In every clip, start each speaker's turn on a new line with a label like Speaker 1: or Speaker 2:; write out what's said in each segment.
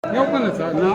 Speaker 1: येवपाक ना ना.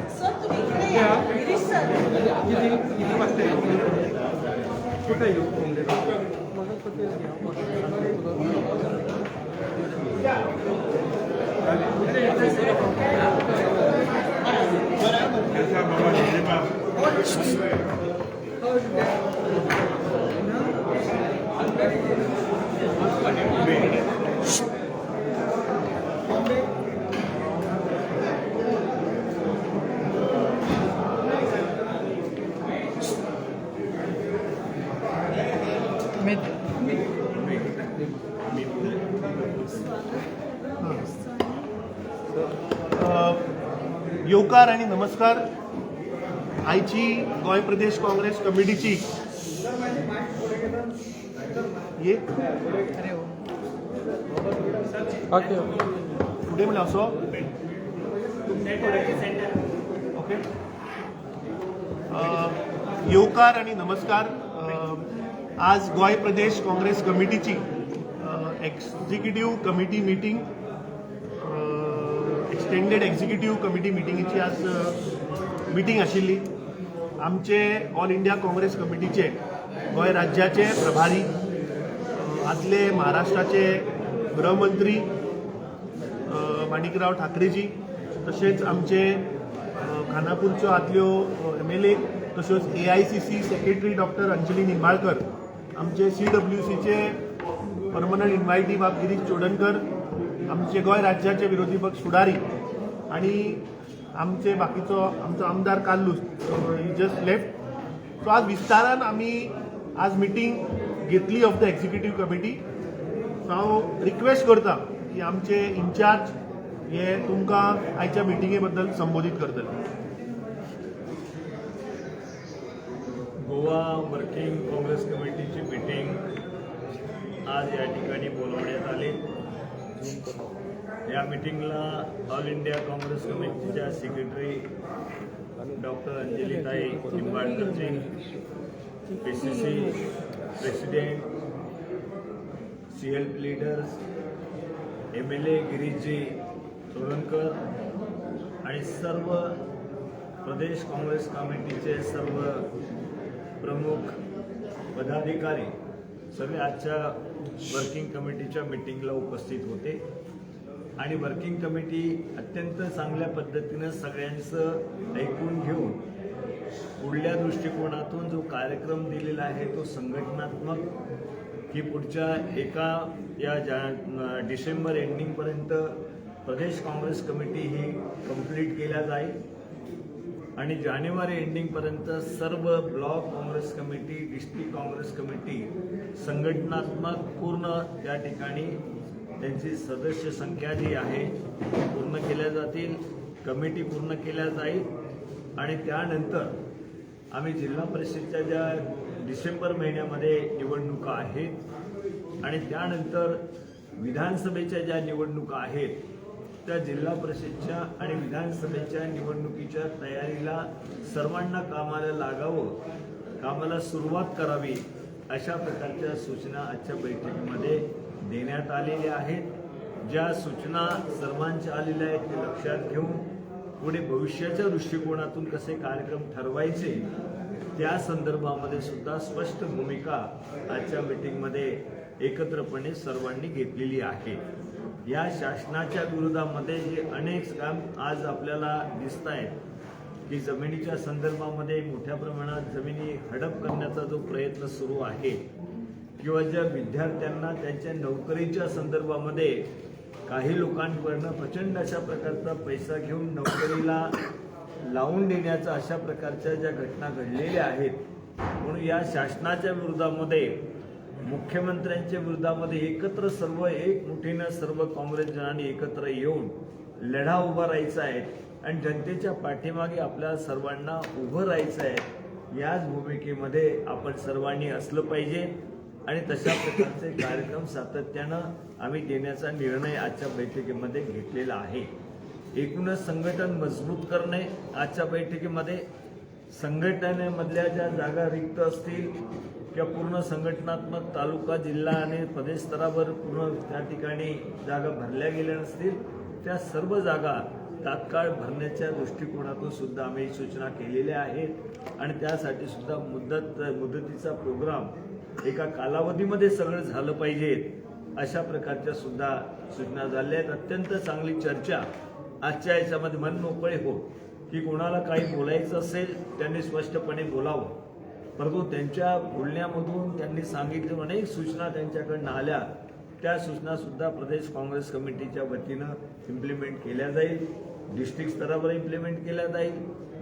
Speaker 2: सर, तुम्ही इकडे या. गिरीश सर.
Speaker 1: किती किती वाजता येऊ? कुठे येऊ?
Speaker 3: येवकार आणि नमस्कार. आयची गोंय प्रदेश काँग्रेस कमिटीची ये
Speaker 1: ओके.
Speaker 3: फुडें म्हणल्यार असो ओके. येवकार आणि नमस्कार. आज Goa Pradesh Congress कमिटीची executive committee meeting, extended executive committee मिटिंगेची आज मिटींग आशिल्ली. आमचे ऑल इंडिया काँग्रेस कमिटीचे गोंय राज्याचे प्रभारी, आदले महाराष्ट्राचे गृहमंत्री माणिकराव ठाकरेजी, तशेंच आमचे खानापूरच्यो आदल्यो एमएलए, तश्योच एआयसीसी सेक्रेटरी डॉक्टर अंजली निंबाळकर, आमचे सीडब्ल्यूसीचे परमनंट इन्व्हायटी बाब गिरीश चोडणकर, आमचे गोंय राज्याचे विरोधी पक्ष फुडारी आणि आमचे बाकीचो आमचो आमदार Carlos, he just left. So आज विस्तारान आमी आज मिटींग घेतली of the executive committee. So हांव रिक्वेस्ट करता की आमचे इन्चार्ज हे तुमकां आयच्या मिटिंगे बद्दल संबोधीत करतले.
Speaker 4: गोवा वर्किंग काँग्रेस कमिटीची मीटिंग आज या ठिकाणी बोलवण्यात आली. या मिटिंगला ऑल इंडिया काँग्रेस कमिटीच्या सेक्रेटरी डॉक्टर अंजलीताई निंबाळकरजी, PCC president, CLP leaders, MLA Girishji Chodankar आणि सर्व प्रदेश काँग्रेस कमिटीचे सर्व प्रमुख पदाधिकारी सगळे आजच्या वर्किंग कमिटीच्या मिटिंगला उपस्थित होते. आणि वर्किंग कमिटी अत्यंत चांगल्या पद्धतीनं सगळ्यांचं ऐकून घेऊन पुढल्या दृष्टिकोनातून जो कार्यक्रम दिलेला आहे तो संघटनात्मक की पुढच्या एका या डिसेंबर एंडिंगपर्यंत प्रदेश काँग्रेस कमिटी ही कंप्लीट केल्या जाईल आणि जानेवारी एंडिंगपर्यंत सर्व block Congress committee, district Congress committee संघटनात्मक पूर्ण त्या ठिकाणी त्यांची सदस्य संख्या जी आहे ती पूर्ण केल्या जातील, कमिटी पूर्ण केल्या जाईल. आणि त्यानंतर आम्ही जिल्हा परिषदच्या ज्या डिसेंबर महिन्यामध्ये निवडणुका आहेत आणि त्यानंतर विधानसभेच्या ज्या निवडणुका आहेत, त्या जिल्हा परिषदच्या आणि विधानसभेच्या निवडणुकीच्या तयारीला सर्वांना कामाला लागावं, कामाला सुरुवात करावी, अशा प्रकारच्या सूचना आजच्या बैठकीमध्ये देण्यात आलेल्या आहेत. ज्या सूचना सर्वांच्या आलेल्या आहेत ते लक्षात घेऊन पुढे भविष्याच्या दृष्टिकोनातून कसे कार्यक्रम ठरवायचे त्या संदर्भामध्ये सुद्धा स्पष्ट भूमिका आजच्या मिटिंगमध्ये एकत्रपणे सर्वांनी घेतलेली आहे. या शासनाच्या विरोधामध्ये जे अनेक काम आज आपल्याला दिसत आहेत. की जमिनीच्या संदर्भामध्ये मोठ्या प्रमाणात जमिनी हडप करण्याचा जो प्रयत्न सुरू आहे किंवा ज्या विद्यार्थ्यांना त्यांच्या नोकरीच्या संदर्भामध्ये काही लोकांकडनं प्रचंड अशा प्रकारचा पैसा घेऊन नोकरीला लावून देण्याचा अशा प्रकारच्या ज्या घटना घडलेल्या आहेत, म्हणून या शासनाच्या विरोधामध्ये, मुख्यमंत्र्यांच्या विरोधामध्ये एकत्र सर्व एकमुठीनं सर्व काँग्रेसजनांनी एकत्र येऊन लढा उभा राहायचा आहे आणि जनतेच्या पाठीमागे आपल्या सर्वांना उभं राहायचं आहे. याच भूमिकेमध्ये आपण सर्वांनी असलं पाहिजे आणि तशा प्रकारचे कार्यक्रम सातत्यानं आम्ही देण्याचा निर्णय आजच्या बैठकीमध्ये घेतलेला आहे. एकूणच संघटन मजबूत करणे, आजच्या बैठकीमध्ये संघटनेमधल्या ज्या जागा रिक्त असतील किंवा पूर्ण संघटनात्मक तालुका, जिल्हा आणि प्रदेश स्तरावर पूर्ण त्या ठिकाणी जागा भरल्या गेल्या नसतील, त्या सर्व जागा तात्काळ भरण्याच्या दृष्टिकोनातून सुद्धा आम्ही सूचना केलेल्या आहेत आणि त्यासाठी सुद्धा मुदतीचा प्रोग्राम एका कालावधीमध्ये सगळं झालं पाहिजे अशा प्रकारच्या सुद्धा सूचना झाल्या आहेत. अत्यंत चांगली चर्चा आजच्या याच्यामध्ये मन मोकळे हो की कोणाला काही बोलायचं असेल त्यांनी स्पष्टपणे बोलावं, परंतु त्यांच्या बोलण्यामधून त्यांनी सांगितले अनेक सूचना त्यांच्याकडनं आल्या, त्या सूचनासुद्धा प्रदेश काँग्रेस कमिटीच्या वतीनं इम्प्लिमेंट केल्या जाईल, डिस्ट्रिक्ट स्तरावर इम्प्लिमेंट केल्या जाईल,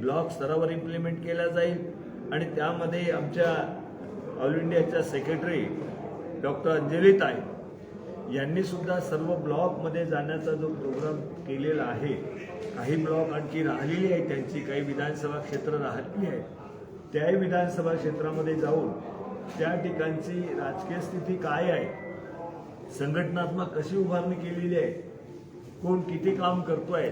Speaker 4: ब्लॉक स्तरावर इम्प्लिमेंट केल्या जाईल. आणि त्यामध्ये आमच्या ऑल इंडियाच्या सेक्रेटरी डॉक्टर अंजली ताई यांनी सुद्धा सर्व ब्लॉकमध्ये जाण्याचा जो प्रोग्राम केलेला आहे, काही ब्लॉक आणखी राहिलेली आहे त्यांची, काही विधानसभा क्षेत्र राहिलेली आहेत, त्याही विधानसभा क्षेत्रामध्ये जाऊन त्या ठिकाणची राजकीय स्थिती काय आहे, संघटनात्मक कशी उभारणी केलेली आहे, कोण किती काम करतोय,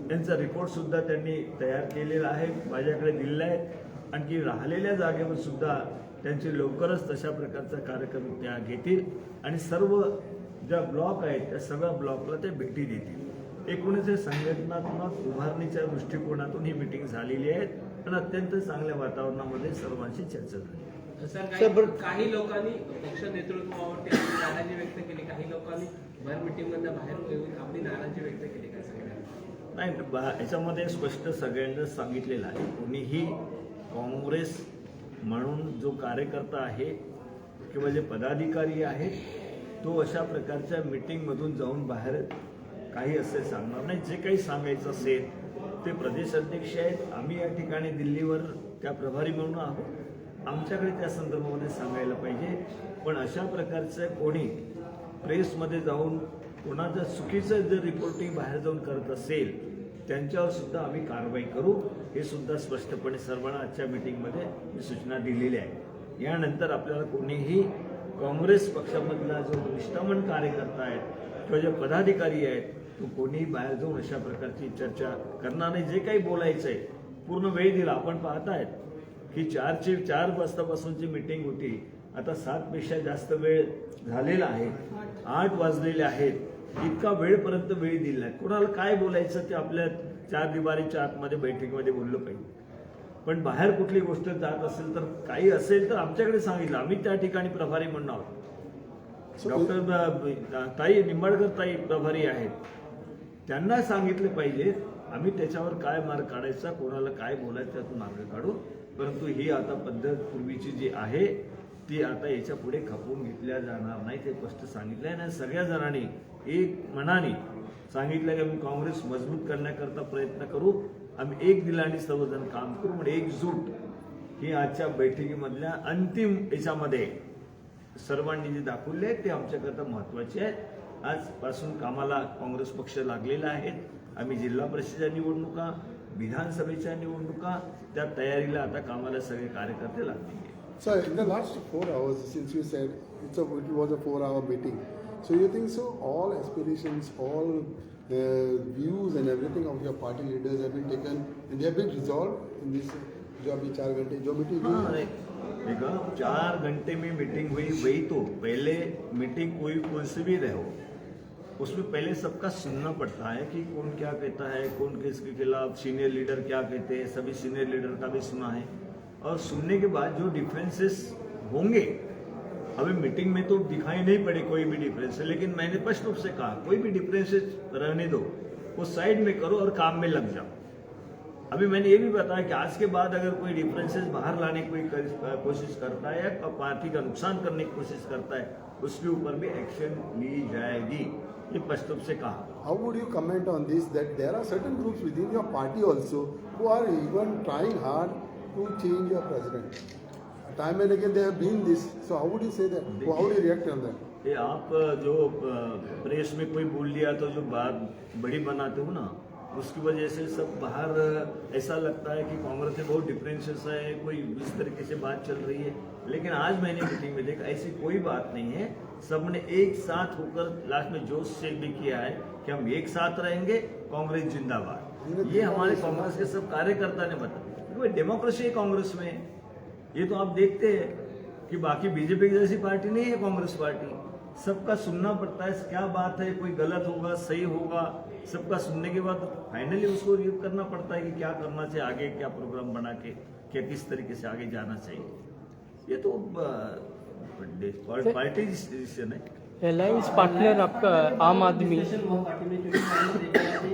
Speaker 4: त्यांचा रिपोर्टसुद्धा त्यांनी तयार केलेला आहे, माझ्याकडे दिलेला आहे. आणखी राहिलेल्या जागेवर सुद्धा त्यांचे लवकरच तशा प्रकारचा कार्यक्रम त्या घेतील आणि सर्व ज्या ब्लॉक आहेत त्या सगळ्या ब्लॉकला ते भेटी देतील. एकूणच हे संघटनात्मक उभारणीच्या दृष्टिकोनातून ही मिटिंग झालेली आहे आणि अत्यंत चांगल्या वातावरणामध्ये सर्वांशी चर्चा झाली.
Speaker 5: सर, काही लोकांनी पक्ष नेतृत्वावरती आपली नाराजी व्यक्त केली, काही लोकांनी भर मिटिंगमधनं बाहेर येऊन आपली नाराजी व्यक्त केली, काय सांगणार?
Speaker 4: नाही, याच्यामध्ये स्पष्ट सगळ्यांना सांगितलेलं आहे, कोणीही काँग्रेस म्हणून जो कार्यकर्ता आहे किंवा जे पदाधिकारी आहेत तो अशा प्रकारच्या मिटिंगमधून जाऊन बाहेर काही असे सांगणार नाही. जे काही सांगायचं असेल ते प्रदेश अध्यक्ष आहेत, आम्ही या ठिकाणी दिल्लीवर त्या प्रभारी म्हणून आहोत, आमच्याकडे त्या संदर्भामध्ये सांगायला पाहिजे. पण अशा प्रकारचं कोणी प्रेसमध्ये जाऊन कोणाचं चुकीचं जर रिपोर्टिंग बाहेर जाऊन करत असेल त्यांच्यावर सुद्धा आम्ही कारवाई करू, हे सुद्धा स्पष्टपणे सर्वांना आजच्या मिटिंगमध्ये मी सूचना दिलेली आहे. यानंतर आपल्याला कोणीही काँग्रेस पक्षामधला जो निष्ठावान कार्यकर्ता आहे किंवा जे पदाधिकारी आहेत तो कोणीही बाहेर जाऊन अशा प्रकारची चर्चा करणार नाही. जे काही बोलायचं आहे पूर्ण वेळ दिला. आपण पाहतायत की 4 वाजतापासूनची मिटिंग होती, आता 7पेक्षा जास्त वेळ झालेला आहे, 8 वाजलेले आहेत. इतका वेळपर्यंत वेळ दिला आहे. कोणाला काय बोलायचं ते आपल्या चार दिवारीच्या आतमध्ये बैठकीमध्ये बोललं पाहिजे, पण बाहेर कुठली गोष्ट जात असेल तर काही असेल तर आमच्याकडे सांगितलं, आम्ही त्या ठिकाणी प्रभारी म्हणून आहोत. डॉक्टर ताई निंबाळकर ताई प्रभारी आहेत, त्यांना सांगितलं पाहिजे. आम्ही त्याच्यावर काय मार्ग काढायचा, कोणाला काय बोलायचं त्यातून मार्ग काढू. परंतु ही आता पद्धत पूर्वीची जी आहे ती आता याच्या पुढे खपवून घेतल्या जाणार नाही, ते स्पष्ट सांगितलं आहे. आणि सगळ्या जणांनी एक मनाने सांगितलं की आम्ही काँग्रेस मजबूत करण्याकरता प्रयत्न करू, आम्ही एक दिलाने सर्वजण काम करू. म्हणजे एकजूट ही आजच्या बैठकीमधल्या अंतिम याच्यामध्ये सर्वांनी जे दाखवले आहे ते आमच्याकरता महत्वाचे आहे. आजपासून कामाला काँग्रेस पक्ष लागलेला आहे. आम्ही जिल्हा परिषदेच्या निवडणुका, विधानसभेच्या निवडणुका, त्या तयारीला आता कामाला सगळे कार्यकर्ते लागलेले आहेत.
Speaker 1: Sir, in the last 4 hours, since you said it was a 4-hour meeting, so you think so? All aspirations, all views and everything of your party leaders have been taken and they have been resolved in this जो अभी 4 घंटे जो meeting
Speaker 4: हाँ,
Speaker 1: हुई?
Speaker 4: नहीं, देखो, 4 घंटे में मीटिंग हुई. वही तो पहले मीटिंग कोई कौन सी भी रहो उसमें पहले सबका सुनना पड़ता है कि कौन क्या कहता है, कौन किसके खिलाफ, सीनियर लीडर क्या कहते हैं. सभी सीनियर लीडर का भी सुना है और सुनने के बाद जो डिफरेंसेस होंगे, अभी मीटिंग में तो दिखाई नहीं पड़े कोई भी डिफरेंस, लेकिन मैंने स्पष्ट रूप से कहा कोई भी डिफरेंसेस रहने दो, वो साइड में करो और काम में लग जाओ. अभी मैंने ये भी बताया कि आज के बाद अगर कोई डिफरेंसेस बाहर लाने की कोई कोशिश करता है या पार्टी का नुकसान करने की कोशिश करता है, उसके ऊपर भी एक्शन ली जाएगी, ये स्पष्ट रूप से कहा।
Speaker 1: How would you comment on this, that there are certain groups within your party also who are even trying hard to change your president? Time and again they have been this. So how would you say that? How would you react on that?
Speaker 4: ये आप जो press में कोई बोल लिया तो जो बात बड़ी बनाते हो ना, उसकी वजह से सब बाहर ऐसा लगता है कि कांग्रेस में बहुत डिफरेंसेस है, कोई इस तरीके से बात चल रही है। लेकिन आज मैंने मीटिंग में देखा ऐसी कोई बात नहीं है। सबने एक साथ होकर लास्ट में जोश से भी किया है कि हम एक साथ रहेंगे, कांग्रेस जिंदाबाद। ये हमारे कांग्रेस के सब कार्यकर्ता ने बताया। क्योंकि डेमोक्रेसी है कांग्रेस में, ये तो आप देखते हैं कि बाकी बीजेपी की जैसी पार्टी नहीं है कांग्रेस पार्टी। सबका सुनना पड़ता है, क्या बात है, कोई गलत होगा सही होगा, सबका सुनने के बाद फाइनली उसको रिव्यू करना पड़ता है कि क्या करना चाहिए आगे, क्या प्रोग्राम बना के क्या किस तरीके से आगे जाना चाहिए। ये तो पार्टी डिसीजन है।
Speaker 6: अलायंस पार्टनर आपका आम आदमी
Speaker 2: पार्टी में, क्योंकि मैंने देखा कि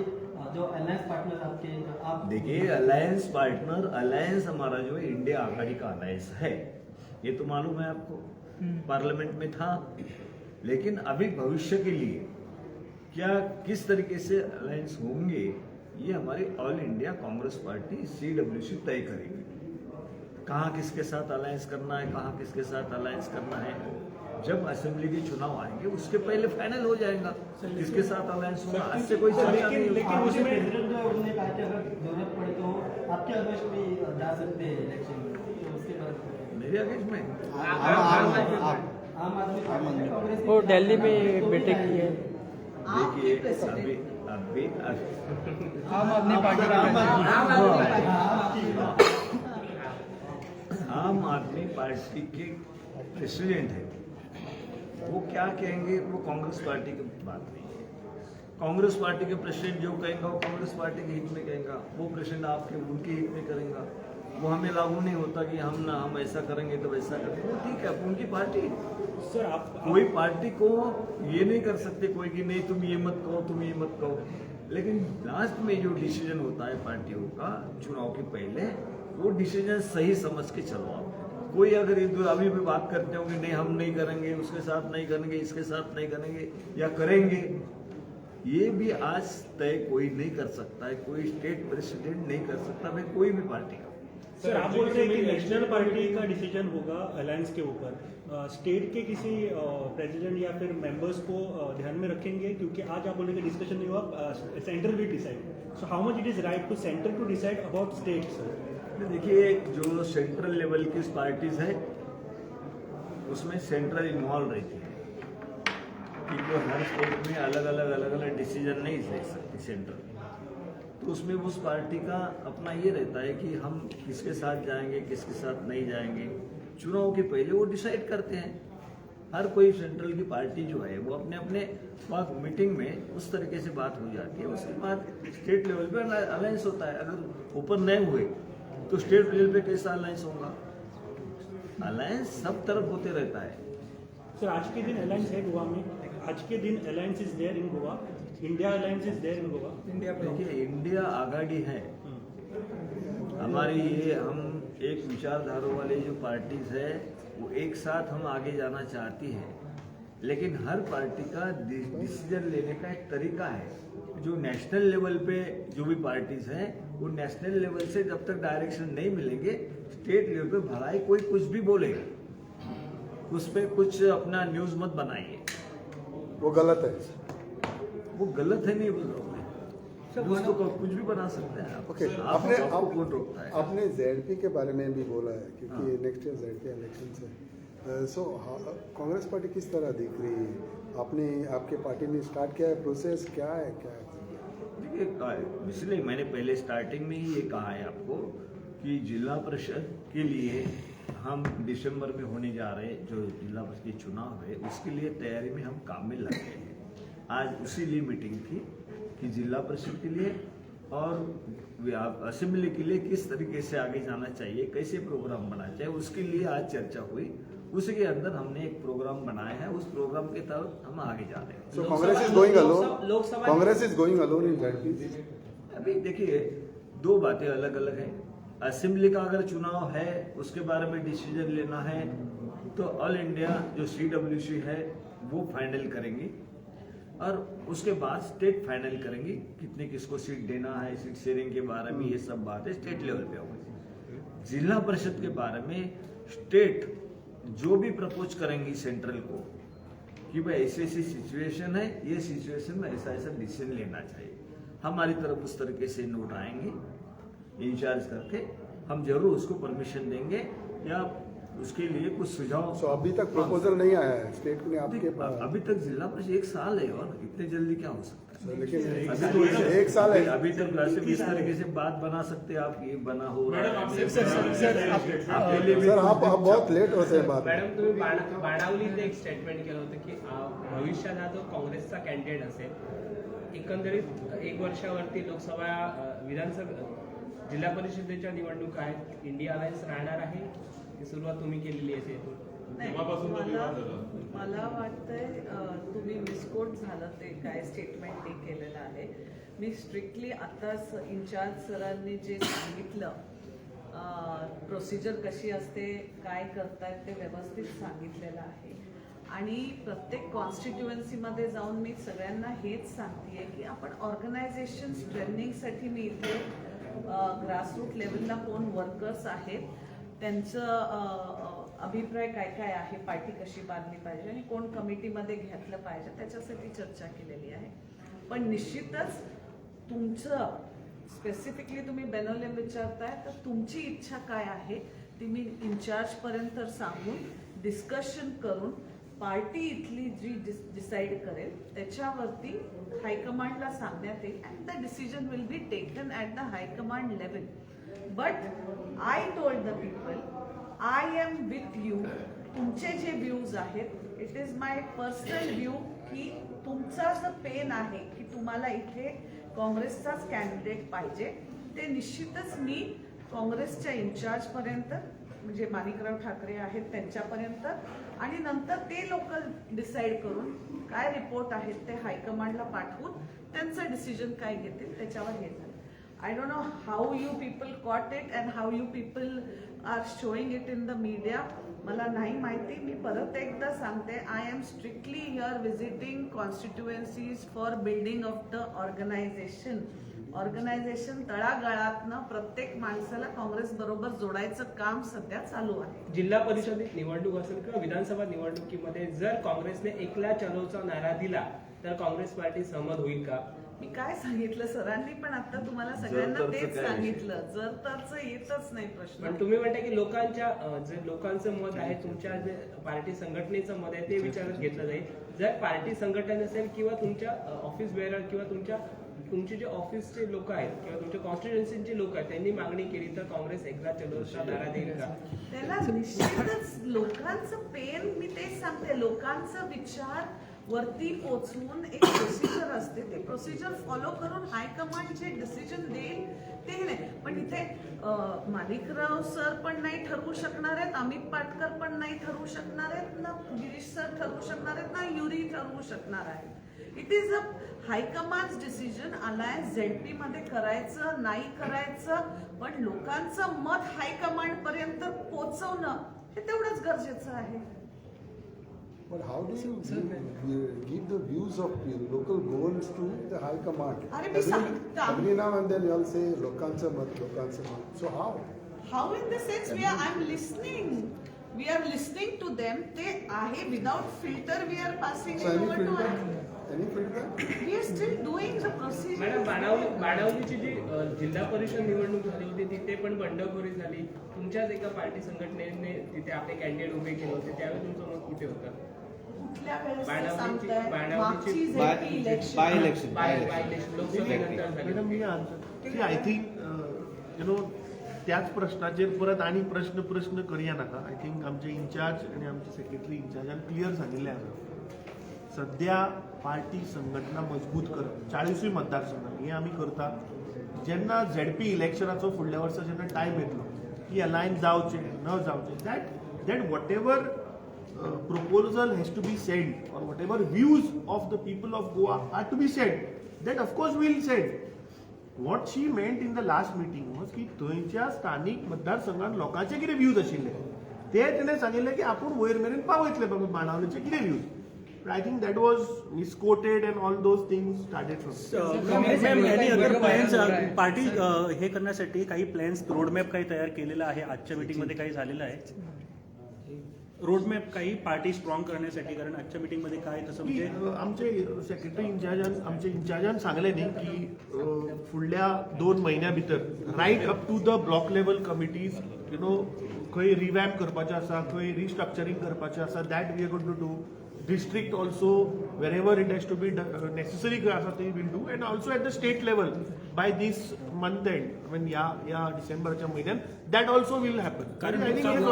Speaker 2: जो अलायंस पार्टनर आपके आप
Speaker 4: देखिए, अलायंस पार्टनर, अलायंस हमारा जो है इंडिया आघाड़ी का अलायंस है, ये तो मालूम है आपको, पार्लियामेंट में था। लेकिन अभी भविष्य के लिए क्या किस तरीके से अलायंस होंगे, ये हमारी all India Congress party CWC तय करेगी। कहाँ किसके साथ अलायंस करना है, कहाँ किसके साथ अलायंस करना है, जब असेंबली के चुनाव आएंगे उसके पहले फाइनल हो जाएगा किसके साथ अलायंस होगा। आज से कोई चर्चा नहीं होगी।
Speaker 3: लेकिन उसमें
Speaker 2: प्रेसिडेंट जो है उन्होंने कहा कि अगर जरूरत पड़े तो आपके अगेंस्ट भी जा सकते हैं इलेक्शन में, तो उसके बाद
Speaker 4: मेरे अगेंस्ट में
Speaker 2: आम आदमी पार्टी कांग्रेस
Speaker 6: वो दिल्ली में बैठक की है।
Speaker 4: देखिए अभी अभी
Speaker 6: आम आदमी पार्टी
Speaker 4: आम आदमी पार्टी के प्रेसिडेंट है, वो क्या कहेंगे वो कांग्रेस पार्टी की बात नहीं है। कांग्रेस पार्टी के प्रेसिडेंट जो कहेंगे वो कांग्रेस पार्टी के हित में कहेंगे, वो प्रेसिडेंट आपके उनके हित में करेंगे। वो हमें लागू नहीं होता कि हम ना हम ऐसा करेंगे तो वैसा करेंगे। वो ठीक है, उनकी पार्टी।
Speaker 3: सर आप
Speaker 4: कोई पार्टी को ये नहीं कर सकते कोई कि नहीं तुम ये मत कहो, तुम ये मत कहो। लेकिन लास्ट में जो डिसीजन होता है पार्टियों का चुनाव के पहले, वो डिसीजन सही समझ के चलो आप। कोई अगर ये अभी भी बात करते होंगे नहीं हम नहीं करेंगे, उसके साथ नहीं करेंगे, इसके साथ नहीं करेंगे या करेंगे, ये भी आज तय कोई नहीं कर सकता है, कोई स्टेट प्रेसिडेंट नहीं कर सकता, भाई कोई भी पार्टी का।
Speaker 7: सर आप बोल रहे हैं कि नेशनल पार्टी का डिसीजन होगा अलायंस के ऊपर, स्टेट के किसी प्रेसिडेंट या फिर मेंबर्स को ध्यान में रखेंगे? क्योंकि आज आप बोले कि डिस्कशन नहीं हुआ, central will decide. So how much it is right to centre to decide about state? Sir
Speaker 4: देखिए, जो सेंट्रल लेवल की पार्टीज है उसमें सेंट्रल इन्वॉल्व रहती है, क्योंकि हर स्टेट में अलग अलग डिसीजन नहीं ले सकती सेंट्रल। तो उसमें उस पार्टी का अपना ये रहता है कि हम किसके साथ जाएंगे, किसके साथ नहीं जाएंगे। चुनाव के पहले वो डिसाइड करते हैं। हर कोई सेंट्रल की पार्टी जो है वो अपने अपने वहाँ मीटिंग में उस तरीके से बात हो जाती है। उसके बाद स्टेट लेवल पर अलायंस होता है। अगर ऊपर नहीं हुए तो स्टेट लेवल पे कैसा अलायंस होगा? अलायंस सब तरफ होते रहता है।
Speaker 7: सर आज के दिन अलायंस है गोवा में, आज के दिन alliance is there in Goa, India alliance is there in Goa.
Speaker 4: देखिए, इंडिया आघाड़ी है हमारी, ये हम एक विचारधारा वाले जो पार्टीज है वो एक साथ हम आगे जाना चाहती है। लेकिन हर पार्टी का डिसीजन लेने का एक तरीका है। जो नेशनल लेवल पे जो भी पार्टीज हैं वो नेशनल लेवल से जब तक डायरेक्शन नहीं मिलेंगे, स्टेट लेवल पे भलाई कोई कुछ भी बोलेगा, उस पर कुछ अपना न्यूज़ मत बनाइए,
Speaker 1: वो गलत है।
Speaker 4: वो गलत है नहीं बोल रहा हूँ मैं, न्यूज़ तो कुछ भी बना सकते हैं आप।
Speaker 1: ओके,
Speaker 4: आपने कौन रोकता है?
Speaker 1: आपने ZP के बारे में भी बोला है क्योंकि नेक्स्ट ईयर ZP election है। सो कांग्रेस पार्टी किस तरह दिख रही है? आपने आपके पार्टी ने स्टार्ट किया है प्रोसेस, क्या है क्या है?
Speaker 4: देखिए, इसलिए मैंने पहले स्टार्टिंग में ही ये कहा है आपको कि जिला परिषद के लिए हम दिसंबर में होने जा रहे जो जिला परिषद के चुनाव है उसके लिए तैयारी में हम काम में लग गए हैं। आज उसी लिए मीटिंग थी कि जिला परिषद के लिए और असेंबली के लिए किस तरीके से आगे जाना चाहिए, कैसे प्रोग्राम बनाना चाहिए, उसके लिए आज चर्चा हुई। उसी के अंदर हमने एक प्रोग्राम बनाया है, उस प्रोग्राम के तहत हम आगे जा रहे हैं।
Speaker 1: So Congress is going alone. Congress is going alone in ZP.
Speaker 4: अभी देखिए, दो बातें अलग अलग हैं। असेंबली का अगर चुनाव है, उसके बारे में डिसीजन लेना है तो ऑल इंडिया जो सीडब्ल्यूसी है वो फाइनल करेंगी और उसके बाद स्टेट फाइनल करेंगी कितने किसको सीट देना है, सीट शेयरिंग के बारे में ये सब बातें स्टेट लेवल पे होगी। जिला परिषद के बारे में स्टेट जो भी प्रपोज करेंगी सेंट्रल को कि भाई ऐसी ऐसी सिचुएशन है, ये सिचुएशन में ऐसा ऐसा डिसीजन लेना चाहिए, हमारी तरफ उस तरीके से नोट आएंगे इंचार्ज करके, हम जरूर उसको परमिशन देंगे या उसके लिए कुछ सुझाव।
Speaker 1: सो अभी तक प्रपोजल नहीं आया है स्टेट ने आपके
Speaker 4: देख,
Speaker 1: पास?
Speaker 4: अभी तक जिला परिषद एक साल है और इतने जल्दी क्या हो सकता है?
Speaker 1: So, लेकिन
Speaker 4: अभी तो
Speaker 1: एक साल है।
Speaker 4: अभी तक वैसे भी इस तरीके से बात बना सकते हैं आप, ये बना हो रहा है।
Speaker 6: सर
Speaker 4: आपके लिए भी
Speaker 1: सर, आप बहुत लेट होते हैं बात।
Speaker 5: मॅडम, तुम्ही बाणावलीत एक स्टेटमेंट केलं होतं की भविष्यात हा जो काँग्रेसचा कॅन्डिडेट असेल, एकंदरीत एक वर्षावरती लोकसभा, विधानसभा, जिल्हा परिषदेच्या निवडणुका आहेत, इंडिया अलायन्स राहणार आहे, ही सुरुवात तुम्ही केलेली आहे इथून.
Speaker 8: नाही, मला मला वाटतंय तुम्ही मिसकोट झालं ते काय स्टेटमेंट ते केलेलं आहे. मी स्ट्रिक्टली आत्ताच इन्चार्ज सरांनी जे सांगितलं, प्रोसिजर कशी असते, काय करतायत ते व्यवस्थित सांगितलेलं आहे आणि प्रत्येक कॉन्स्टिट्युएन्सीमध्ये जाऊन मी सगळ्यांना हेच सांगते की आपण ऑर्गनायझेशन स्ट्रेंथनिंगसाठी मी इथे ग्रासरूट लेवलला कोण वर्कर्स आहेत, त्यांचं अभिप्राय काय काय आहे, पार्टी कशी बांधली पाहिजे आणि कोण कमिटीमध्ये घेतलं पाहिजे, त्याच्यासाठी चर्चा केलेली आहे. पण निश्चितच तुमचं स्पेसिफिकली तुम्ही बेनोलिम विचारताय तर तुमची इच्छा काय आहे ती मी इन्चार्जपर्यंत सांगून, डिस्कशन करून, पार्टी इथली जी डिसाईड करेल त्याच्यावरती हायकमांडला सांगण्यात येईल and the decision will be taken at the high command level. But I told the people, I am with you. तुमचे जे व्ह्यूज आहेत, it is my personal view की तुमचा जो पेन आहे की तुम्हाला इथे काँग्रेसचाच कॅन्डिडेट पाहिजे, ते निश्चितच मी काँग्रेसच्या इन्चार्जपर्यंत, म्हणजे माणिकराव ठाकरे आहेत त्यांच्यापर्यंत आणि नंतर ते लोक डिसाईड करून काय रिपोर्ट आहेत ते हायकमांडला पाठवून त्यांचं डिसिजन काय घेतील त्याच्यावर हे झालं. I don't know how you people caught it and how you people are showing it in the media. मला नाही माहिती. मी परत एकदा सांगते, I am strictly here visiting constituencies for building of the organization. Organization तळागाळातनं प्रत्येक माणसाला काँग्रेस बरोबर जोडायचं काम सध्या चालू आहे.
Speaker 5: जिल्हा परिषदेत निवडणूक असेल किंवा विधानसभा निवडणुकीमध्ये जर काँग्रेसने एकला चलोचा नारा दिला तर काँग्रेस पार्टी सहमत होईल का?
Speaker 8: मी काय सांगितलं सरांनी पण आता तुम्हाला सगळ्यांना
Speaker 4: जर तरचं
Speaker 8: तेच
Speaker 4: काय विषय?
Speaker 8: सांगितलं. जर तरच येतच नाही प्रश्न.
Speaker 5: पण तुम्ही म्हणता की लोकांच्या जे लोकांचं मत आहे, तुमच्या जे पार्टी संघटनेचं मत आहे ते विचारात घेतलं जाईल. जर पार्टी संघटन असेल किंवा तुमच्या ऑफिस बेअरर किंवा तुमचे जे ऑफिसचे लोक आहेत किंवा तुमच्या कॉन्स्टिट्युएन्सीचे लोक आहेत, त्यांनी मागणी केली तर काँग्रेस एकला चलोचा नारा देईल का?
Speaker 8: त्याला निश्चितच लोकांचं पेन, मी तेच सांगते, लोकांचा विचार वरती पोचवून एक प्रोसिजर असते, ते प्रोसिजर फॉलो करून हायकमांड जे डिसिजन देईल ते नाही. पण इथे माणिकराव सर पण नाही ठरवू शकणार आहेत, अमित पाटकर पण नाही ठरवू शकणार आहेत, ना गिरीश सर ठरवू शकणार आहेत, ना युरी ठरवू शकणार आहेत. It is a high command decision. Alliance ZP मध्ये करायचं नाही करायचं, पण लोकांचं मत हायकमांड पर्यंत पोचवणं हे तेवढंच गरजेचं आहे.
Speaker 1: But how do you give the views of local Goans to the high command?
Speaker 8: अरे मी सांगता-
Speaker 1: Every now and then you all say लोकांचं मत, लोकांचं मत. So how?
Speaker 8: How in the sense we are I am listening, we are listening to them. ते आहे without filter we are passing
Speaker 1: So any
Speaker 8: over to
Speaker 1: feedback? Any feedback?
Speaker 8: We are still doing the procedure.
Speaker 5: Madam, बाणावलीची जी जिल्हा परिषद निवडणूक झाली होती तिथे पण बंडखोरी झाली. तुमच्याच एका पार्टी संघटनेने तिथे आपले कॅन्डिडेट उभे केले होते, त्यावेळी तुमचं मत कुठे होतं?
Speaker 8: कुठल्या वेळेस
Speaker 5: बाणावलीची-
Speaker 8: सांगताय?
Speaker 5: बाणावलीची-
Speaker 8: मागची ZP election.
Speaker 9: By election.
Speaker 5: By election लोकसभेनंतर झाली.
Speaker 3: Madam, me answer, I think त्याच प्रश्नाचेर परत आनी प्रश्न प्रश्न करया नाका. I think आमचे इन्चार्ज आनी आमचे सेक्रेटरी इन्चार्जान क्लियर सांगिल्लें आसा, सध्या पार्टी संघटना मजबूत करप 40ूय मतदारसंघात हें आमी करता. जेन्ना झेडपी इलेक्शनाचो फुडल्या वर्सा जेन्ना टायम येतलो की अलायन्स जावचें न जावचें, that whatever proposal has to be sent or whatever views of the people of Goa are to be sent, that of course we'll send. What she meant in the last meeting was की थंयच्या स्थानीक मतदारसंघात लोकांचे कितें views आशिल्ले ते तिणें सांगिल्लें की आपूण वयर मेरेन पावयतले बाबा बाणावलेचे कितें views. But I think that was misquoted and all those things started from.
Speaker 7: Ma'am, any other plans party हे करण्यासाठी काही प्लॅन्स, रोडमॅप काही तयार केलेला आहे? आजच्या मीटिंगमध्ये काही झालेलं आहे रोडमॅप काही पार्टी स्ट्रॉंग करण्यासाठी? कारण आजच्या मीटिंगमध्ये काय तसं
Speaker 3: की
Speaker 7: म्हणजे
Speaker 3: आमचे सेक्रेटरी इन्चार्जान, आमचे इन्चार्जान सांगलें न्ही की फुडल्या 2 म्हयन्या भितर right up to the block level committees खंय रिवॅम्प करपाचें आसा, खंय रिस्ट्रक्चरींग करपाचें आसा, that we are going to do. District also, wherever it has to be necessary खंय आसा ते we'll do, and also at the state level by this month end, I mean ह्या ह्या डिसेंबराच्या म्हयन्यान, that also will happen.
Speaker 7: कारण
Speaker 3: I think
Speaker 7: कारण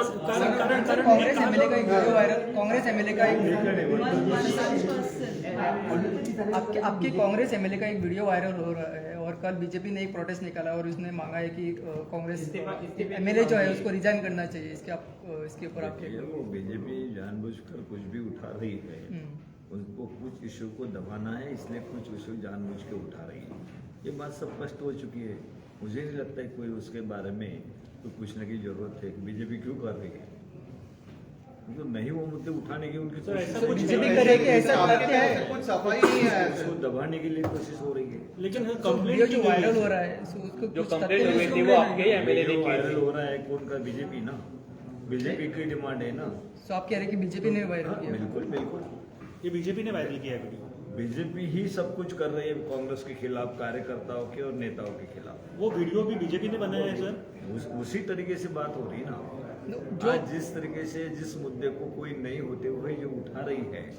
Speaker 7: कारण कारण
Speaker 6: काँग्रेस एमएलए का एक व्हिडिओ वायरल, कांग्रेस एमएलए का एक
Speaker 8: One person.
Speaker 6: आपके आपके कांग्रेस एमएलए का एक वीडियो वायरल हो रहा है और कल बीजेपी ने एक प्रोटेस्ट निकाला और उसने मांगा है कि कांग्रेस एमएलए जो है उसको रिजाइन करना चाहिए। इसके ऊपर आप क्या
Speaker 9: देखिए, वो बीजेपी जानबूझकर कुछ भी उठा रही है। उनको कुछ इशू को दबाना है, इसलिए कुछ इशू जानबूझ के उठा रही है। ये बात सब स्पष्ट हो चुकी है। मुझे नहीं लगता है कोई उसके बारे में कोई पूछने की जरूरत है कि बीजेपी क्यों कर रही है। तो नहीं, वो मुद्दे उठाने की उनकी
Speaker 7: सर, ऐसा
Speaker 9: कोशिश
Speaker 7: कुछ
Speaker 6: बीजेपी करेगी ऐसा तथ्य है?
Speaker 10: कुछ सफाई नहीं है।
Speaker 9: उसको दबाने के लिए कोशिश हो रही है।
Speaker 7: लेकिन
Speaker 6: वीडियो
Speaker 7: कंप्लेंट
Speaker 6: जो वायरल हो रहा है, सो उसको
Speaker 5: जो
Speaker 6: कुछ
Speaker 5: कंप्लेंट
Speaker 6: तथ्य
Speaker 5: हुई थी वो आपके ही एमएलए ने
Speaker 9: वीडियो
Speaker 5: की
Speaker 9: वायरल
Speaker 5: थी।
Speaker 9: हो रहा है कौन का? बीजेपी ना, बीजेपी की डिमांड है ना।
Speaker 6: सो आप कह रहे हैं कि बीजेपी ने वायरल
Speaker 9: हाँ,
Speaker 6: किया?
Speaker 9: बिल्कुल बिल्कुल।
Speaker 7: ये बीजेपी ने वायरल किया है वीडियो?
Speaker 9: बीजेपी ही सब कुछ कर रही है कांग्रेस के खिलाफ, कार्यकर्ताओं के और नेताओं के खिलाफ।
Speaker 7: वो वीडियो भी बीजेपी ने बनाया है सर?
Speaker 9: उसी तरीके से बात हो रही है ना।
Speaker 6: जो
Speaker 9: आज जिस तरीके से जिस मुद्दे को कोई नहीं होते हुए जो उठा रही है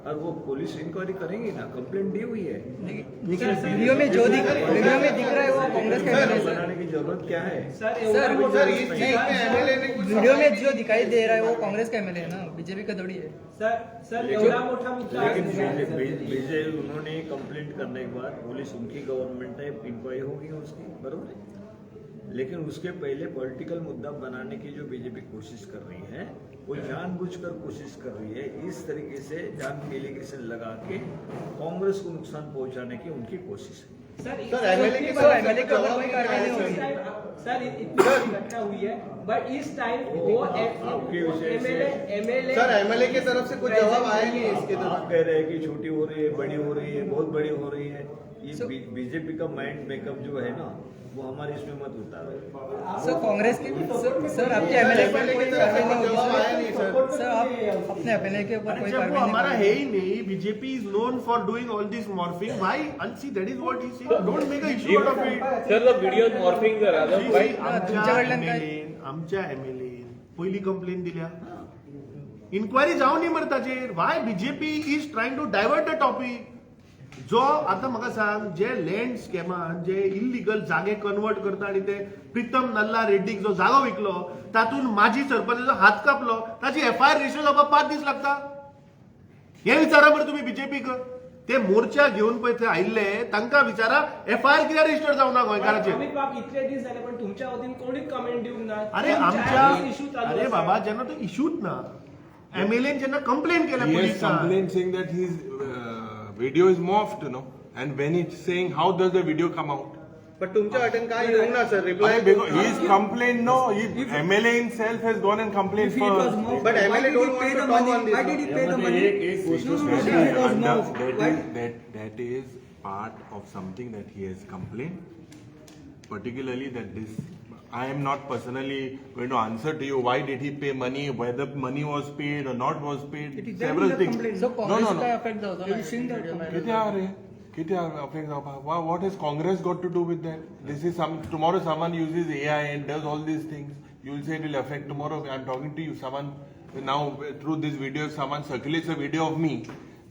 Speaker 9: और वो पुलिस इंक्वायरी करेंगी ना, कंप्लेंट दी हुई है।
Speaker 6: लेकिन वीडियो में दिख रहा है वो कांग्रेस का एमएलए सर।
Speaker 9: बनाने की जरूरत क्या है?
Speaker 5: सर,
Speaker 6: सर,
Speaker 5: एवढा मोठा
Speaker 10: सर, इस चीज में एमएलए ने कुछ
Speaker 6: वीडियो में जो दिखाई दे रहा है वो कांग्रेस का एमएलए है ना, बीजेपी का थोड़ी है।
Speaker 5: सर, सर, एवढा मोठा मुद्दा
Speaker 9: लेकिन बीजे उन्होंने कंप्लेंट करने के बाद पुलिस, उनकी गवर्नमेंट है, इंक्वायरी होगी उसकी, बरोबर है। लेकिन उसके पहले पॉलिटिकल मुद्दा बनाने की जो बीजेपी कोशिश कर रही है, वो जानबूझकर कोशिश कर रही है। इस तरीके से जान एलिगेशन लगा के कांग्रेस को नुकसान पहुंचाने की उनकी कोशिश है।
Speaker 5: सर,
Speaker 10: सर, एमएलए की
Speaker 6: सर, एमएलए के ऊपर कोई कार्रवाई नहीं होगी?
Speaker 5: सर, इतनी बड़ी घटना हुई है, बट इस टाइम वो
Speaker 9: आपके विषय से-
Speaker 5: एमएलए एमएलए
Speaker 10: सर, एमएलए की तरफ से कुछ जवाब आया नहीं इसके
Speaker 9: आप
Speaker 10: तरफ।
Speaker 9: कह रहे हैं कि छोटी हो रही है, बड़ी हो रही है, बहुत बड़ी हो रही है। ये बीजेपी का माइंड मेकअप जो है ना, वो हमारे इसमें मत उतारो।
Speaker 6: Sir, Congress K sir, sir, आपके एमएलए पर
Speaker 10: एमएलए
Speaker 6: कोई
Speaker 10: की तरफ से
Speaker 6: कार्रवाई नहीं
Speaker 10: कुछ जवाब आया
Speaker 6: होगी?
Speaker 10: नहीं सर।
Speaker 6: सर, आप अपने एमएलए के ऊपर
Speaker 3: अरे
Speaker 6: कोई
Speaker 3: जब वो
Speaker 6: कार्रवाई
Speaker 3: हमारा
Speaker 6: नहीं?
Speaker 3: है ही नहीं। BJP is known for doing all this morphing. Why and see, that is what he say, don't make a issue out of it.
Speaker 11: Sir, video morphing जर
Speaker 3: आमच्या
Speaker 6: तुमच्याकडल्यान काय-
Speaker 3: एमएलए, आमच्या एमएलए पयली कंप्लेन दिल्या, इन्क्वायरी जावं न्ही मरे ताचेर। Why BJP is trying to divert the topic? जो आतां म्हाका सांग, जे लँड स्कॅमान जे इलिगल जागे कन्वर्ट करता आनी ते प्रितम नल्ला रेड्डीक जो जागो विकलो, तातूंत माजी सरपंचाचो हात कापलो, ताची एफआयआर रजिस्टर जावपाक 5 दीस लागता, हे विचारा मरे तुमी बीजेपीक। ते मोर्चा घेवन पळय थंय आयिल्ले, तांकां विचारा, एफआयआर कित्याक रजिस्टर जावना गोंयकाराचेर?
Speaker 5: अमित बाब, इतले दीस झाले पण तुमच्या वतीन कोणीच कमेंट दिवंक ना।
Speaker 3: अरे
Speaker 5: चार दीस इश्यू
Speaker 3: आमच्या
Speaker 5: चालू
Speaker 3: अरे
Speaker 5: आसा.
Speaker 3: बाबा, जेन्ना तो इश्यूच ना, एमएलएन जेन्ना कंप्लेन केल्या
Speaker 12: He has
Speaker 3: पुलिसान
Speaker 12: complained saying that his video is morphed, And when it's saying, how does the video come out?
Speaker 10: पण तुमच्या वाटेन काय येऊंक ना sir reply.
Speaker 12: Arey, because he's complained, no, he, MLA himself has gone and complained first.
Speaker 10: But MLA don't want to talk on this.
Speaker 9: यामध्ये एक एक गोष्ट
Speaker 12: That is part of something that he has complained. Particularly that this, I am not personally going to answer to you why did he pay money, whether money was paid or not was paid, several things.
Speaker 6: So
Speaker 12: No,
Speaker 6: Congress
Speaker 12: no, no.
Speaker 6: काय affect जावचो ना video viral?
Speaker 12: किती रे, किती affect जावपा? What has Congress got to do with that? This is some, tomorrow someone uses AI and does all these things, you will say it will affect tomorrow. I am talking to you, someone now through this video, if someone circulates a video of me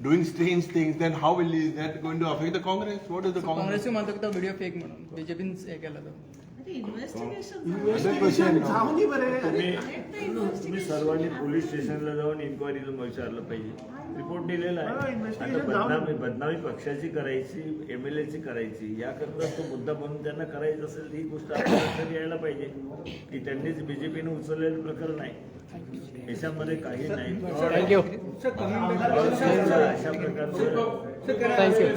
Speaker 12: doing strange things, then how will is that going to affect the Congress? What is the Congress?
Speaker 6: काँग्रेसूय मानता की तो video fake म्हणून, बीजेपीन हे केला तो।
Speaker 8: Investigation
Speaker 3: investigation जावं न्ही बरे।
Speaker 9: तुम्ही तुम्ही सर्वांनी पोलीस स्टेशनला जाऊन इन्क्वायरीला विचारलं पाहिजे। रिपोर्ट दिलेला
Speaker 3: हा,
Speaker 9: आहे।
Speaker 3: investigation
Speaker 9: आता
Speaker 3: जाऊन-
Speaker 9: बदनामी बदनामी पक्षाची करायची, एमएलएची करायची, याकरता तो मुद्दा बनून त्यांना करायचा असेल, ही गोष्ट आपल्या लक्षात यायला पाहिजे की त्यांनीच बीजेपीने उचललेलं प्रकरण आहे। याच्यामध्ये काही नाही।
Speaker 6: Thank you.
Speaker 9: अशा प्रकारचं
Speaker 6: Thank you.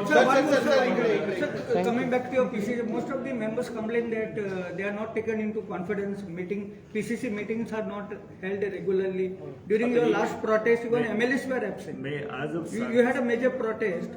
Speaker 13: Sir, coming back to your PCC, most of the members complain that they are not taken into confidence meeting. PCC meetings are not held regularly. During your last protest, even MLAs were absent.
Speaker 4: मैं आज
Speaker 13: You had a major protest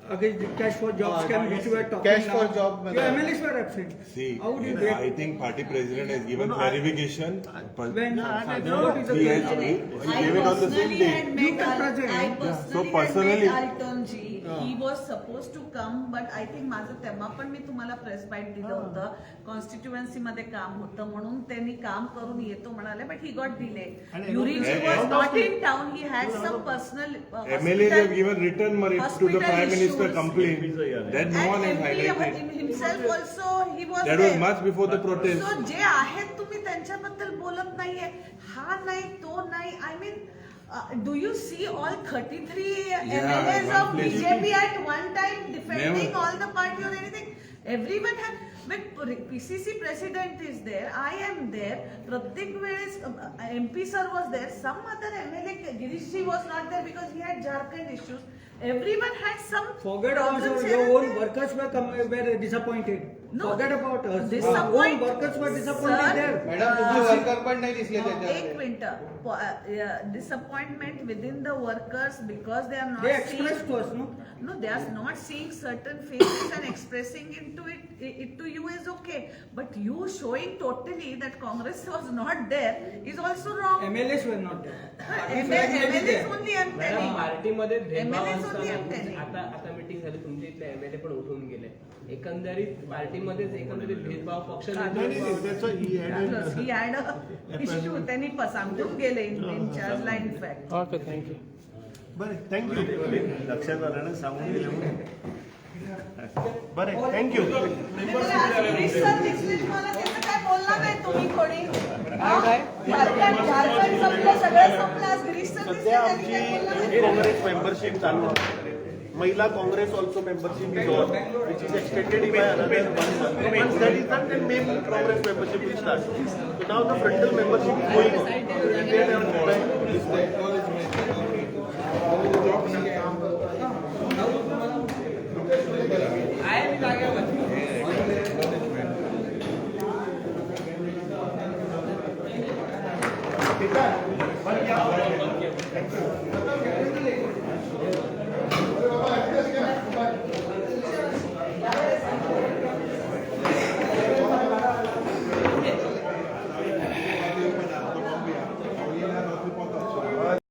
Speaker 13: against the cash for job scam which you were talking
Speaker 10: Cash
Speaker 13: now.
Speaker 10: for job.
Speaker 13: Your MLAs were absent.
Speaker 12: See,
Speaker 13: How would you
Speaker 12: I think party president has given clarification.
Speaker 13: When? What is the
Speaker 12: He gave it on the same day.
Speaker 13: You can present.
Speaker 8: I personally
Speaker 12: So personally-
Speaker 8: had met Alton ji. He was supposed to come, but I think माझं तेव्हा पण मी तुम्हाला press bite दिलं होतं. Constituency मध्ये काम होतं म्हणून त्यांनी काम करून येतो म्हणाले, but he got delay. Yuriji was not in town, he had some personal
Speaker 12: MLAs have given written to the Prime Minister complaint that no one has highlighted.
Speaker 8: Himself also he was
Speaker 12: That was much before the protest.
Speaker 8: So जे आहेत तुम्ही त्यांच्याबद्दल बोलत नाहीये, हा नाही तो नाही. I mean, do you see all 33 MLAs
Speaker 12: one
Speaker 8: of
Speaker 12: place.
Speaker 8: BJP at one time defending
Speaker 12: Never.
Speaker 8: All the party or anything? Everyone have, but PCC president is there, I am there. प्रत्येक वेळेस MP sir was there, some other MLA Girishji was not there because he had Jharkhand issues. Everyone had some
Speaker 13: Forget also
Speaker 8: problems
Speaker 13: your
Speaker 8: here and
Speaker 13: own
Speaker 8: there.
Speaker 13: workers were disappointed.
Speaker 8: No.
Speaker 13: Forget about us. Our
Speaker 8: Disappoint-
Speaker 13: own workers were disappointed
Speaker 8: Sir,
Speaker 13: there.
Speaker 10: Madam, तुमचे worker पण नाही दिसले
Speaker 8: एक
Speaker 10: त्याच्यामध्ये.
Speaker 8: Minute. Disappointment within the workers because they are not
Speaker 13: They expressed to us, no?
Speaker 8: No, they are not seeing certain faces and expressing into it to you is okay, but you showing totally that Congress was not there is also wrong.
Speaker 13: MLAs were not there.
Speaker 8: MLAs only I'm
Speaker 5: madam,
Speaker 8: telling.
Speaker 5: पार्टीमध्ये भेदभाव
Speaker 8: MLAs only I'm
Speaker 5: असताना
Speaker 8: telling.
Speaker 5: आता आता meeting झाली, तुमच्या इथले MLA पण उठून गेले. एकंदरीत पार्टीमध्येच एकंदरीत भेदभाव, पक्ष
Speaker 3: नाही नाही, त्याचं he had a-
Speaker 8: He had a issue. त्यांनी सांगून गेले इन्चार्जला in fact.
Speaker 5: Okay, thank you.
Speaker 3: बरें, thank you.
Speaker 4: लक्षात आलं ना, सांगून गेले म्हणून.
Speaker 3: बरें, thank you.
Speaker 8: Girish sir दिसले तुम्हाला, त्याचं काय बोलणार नाही तुम्ही कोणी? हा? झारखंड झारखंड संपलं, सगळं संपलं. आज गिरीश सर दिसले,
Speaker 3: सध्या
Speaker 8: त्यांनी काय
Speaker 3: आमची
Speaker 8: बोलणार नाही?
Speaker 3: युथ काँग्रेस मेंबरशिप चालू आहे. महिला Congress also membership is on, which is extended by another one month. Once that is done, then main Congress membership will start. So now the frontal membership is going on.